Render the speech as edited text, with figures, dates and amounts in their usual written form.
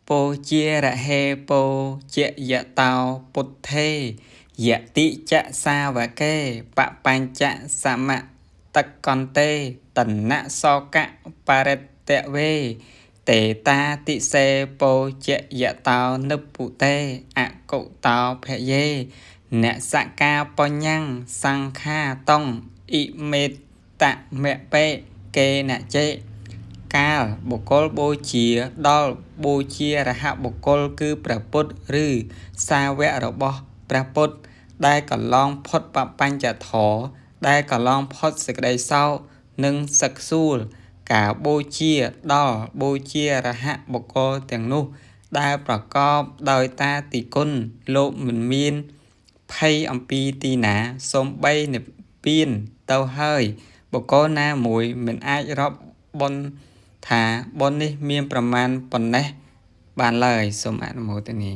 ពោជារហេពោជយតោពុទ្ធេយតិចសាវកេបបញ្ចសមតកន្ទេតនសកៈបរិតវេតេតាទិសេពោជយតោនិពុតេអកុតោភយេអ្នកសកាបញ្ញੰសង្ខាតុងអ៊ិមេតមៈបេកេនចេកាលបុគ្គលបូជាដល់បូជារហបុគ្គលគឺព្រះពុទ្ធឬសាវករបស់ព្រះពុទ្ធដែលកន្លងផុតបបញ្ចធរដែលកន្លងផុតសេចក្តីសោកនិងសឹកសួលការបូជាដល់បូជារហបុគ្គលទាំងនោះដែលប្រកបដោយតាទីគុណលោកមិនមានភ័យអំពីទីណាសូម្បីនិព្វានទៅហើយបុគ្គលណាមួយមិនអាចរាប់បុណ្យថាបុណ្យនេះមានប្រមាណប៉ុណ្ណេះបានឡើយសូមអនុមោទនា។